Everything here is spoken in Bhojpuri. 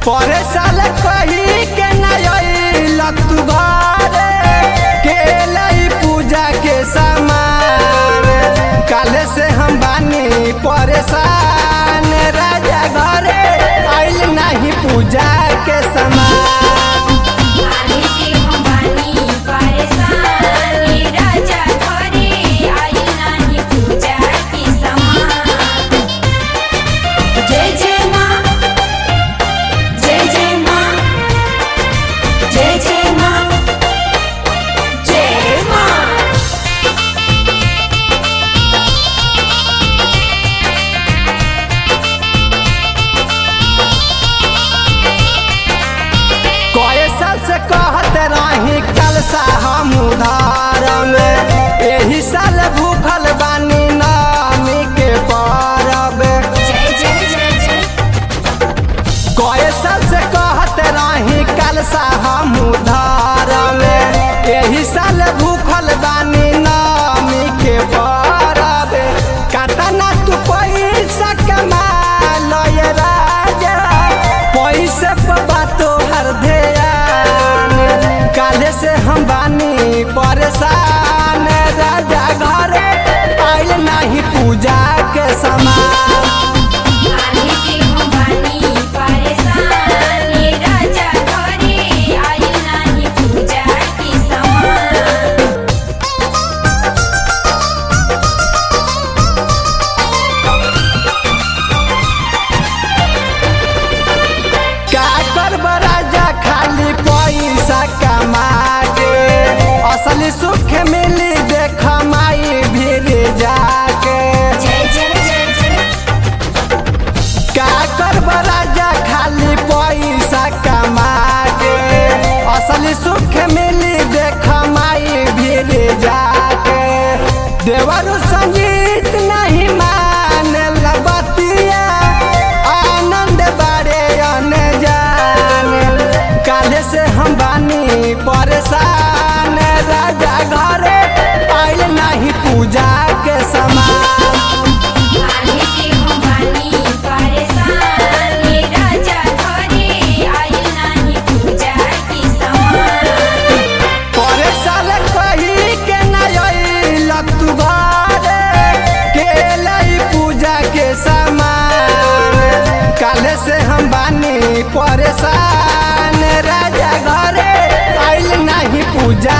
परे साल कही के ना अइल तू घरे, के लई पूजा के सामान। काले से हम बानी परेशान, राजा घरे आइल नहीं पूजा के सामान। काहे से हम बानी परेशान, राजा घरे आइल नाही पूजा के सामान। जय जय माँ, जय जय माँ, जय जय माँ, जय माँ। कए साल से कहत रही कलसा हम उधार में, एही साल भूखल बानी नामी के परब। जय जय जय जय। कए साल से कहत रही कलसा हम उधार में, एही साल भूखल बानी नामी के परब। कतना तू पैसा कमा लय राजा, पैसे पर बातो हर ध्यान। काले से हम बानी परेशान, राजा घरे आइल नहीं पूजा के सामान। काहे से हम बानी परेशान, राजा घरे आइल नाही पूजा के सामान। का करब राजा खाली पैसा कमा के, असली सुख मिली देख माई भीड़ जाके। जय जय जय जय। का करब राजा खाली पैसा कमा के, असली सुख मिली देख माई भीड़ जाके। देवरु संगीत नहीं मान बतिया, आनंद बारे अनजान। काले से हम बानी परेशान, राजा घरे आइल नहीं पूजा के सामान। काहे से हम बानी परेशान, राजा घरे आइल नाही पूजा के सामान। परे साल कही के ना अइल तू घरे, के लई पूजा के सामान। काले से हम बानी परेशान, राजा घरे आइल नहीं पूजा